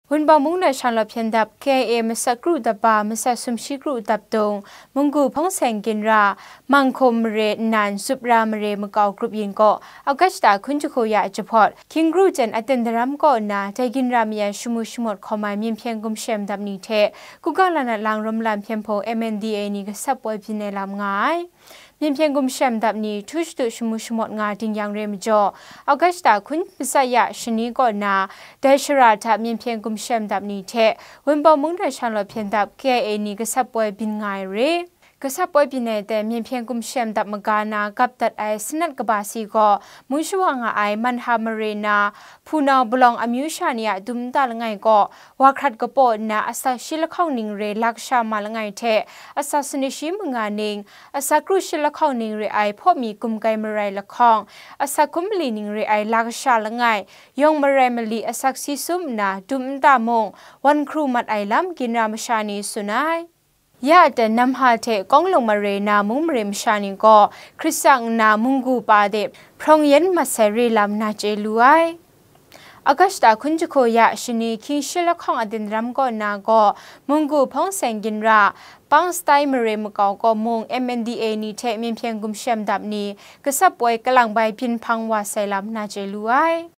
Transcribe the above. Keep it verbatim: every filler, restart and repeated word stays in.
Wunpawng mung na shanglawt hpyen dap K I A masak kru dap ba, masak sumshi kru dap dung, Munggu Hpawng Seng Ginra, Manghkum mare nnan Zupra mare makau grup yin kaw August hta hkun jahku ya jahpawt, Hkying Kru Jen aten daram kaw nna, dai ginra mayan shamu shamawt hkawm ai Myen Hpyen Gumshem dap ni hte, Kuga Lanat Lang Rawm Lam Hpyen Hpung M N D A ni gasap poi byin ai lam nga ai. Myen Hpyen Gumshem dap ni htu shadu shamu shamawt nga ding yang re majaw, August hta hkun matsat ya shani kaw nna, dai shara hta Myen Hpyen Gumshem dap ni hte Wunpawng mung na shanglawt hpyen dap K I A ni gasap poi byin nga ai re. Gasap poi byin ai ten Myen Hpyen Gumshem dap maga na gap dat ai sanat kaba si gaw, mung shawa nga ai Manhha mare na, hpunau palawng amyu sha ni a dum nta langai kaw, wa hkrat kapaw nna asak shi lahkawng ning re la kasha ma langai hte, asak sanit shi manga ning, asak kru shi lahkawng ning re ai hpaw mi gumkai marai lahkawng, asak hkum mali ning re ai la kasha langai, yawng marai mali asak si sum nna dum nta mung, wan hkru mat ai lam ginra masha ni tsun ai. Ya aten Namhha hte Kawng Lung mare na mung mare masha ni gaw, hkrit tsang nna munggu pa de hprawng yen mat sai re lam na chye lu ai. August hta hkun jahku ya shani hkying shi lahkawng aten daram kaw nna gaw, Munggu Hpawng Seng Ginra, Pang Stai mare makau kaw mung M N D A ni hte Myen Hpyen Gumshem dap ni gasap poi kalang bai byin hpang wa sai lam na chye lu ai.